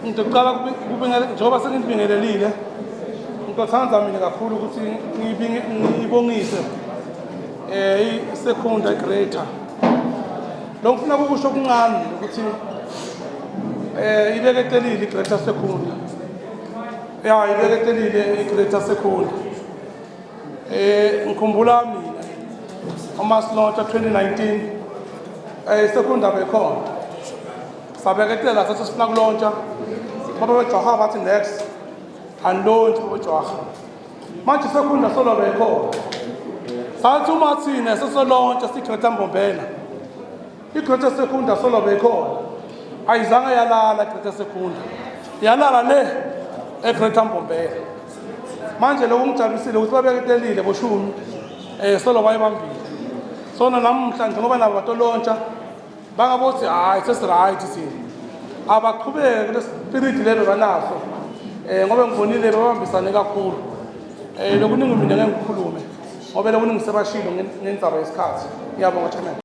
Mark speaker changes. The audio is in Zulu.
Speaker 1: Ngizoqala kubingelela, njengoba sengibingelelile, ngizothanda mina kakhulu ukuthi ngibongise iSecunda Greater. Lo ngifuna ukusho okuncane ukuthi ibeketelile iGreater Secunda. Ya, ibeketelile iGreater Secunda. Ngikhumbula mina uma silontsha 2019, iSecunda bekhona. Sabeketela, sathi sifuna kulontsha. Baba bejaha bathi next. Anilontshi bejaha. Manje Secunda solo bekhona. Sathi uma thina sesolontsha siGreater Mbombela. IGreater Secunda solo bekhona. Ayizange yalala iGreater Secunda. Yalala le eGreater Mbombela. Manje lokhu ngijabulisile ukuthi babeketelile boshumi solo bayibambile. Sona namuhla njengoba nabo batolontsha bangabothi hayi, sesi-right thina. Abaqhubeke kule spirit lelo banaso, ngoba ngibonile babambisane kakhulu. Lokuningi mina ngeke ngikhulume ngoba lokuningi sebashilo ngendzaba yesikhathi. Ngiyabonga, chairman.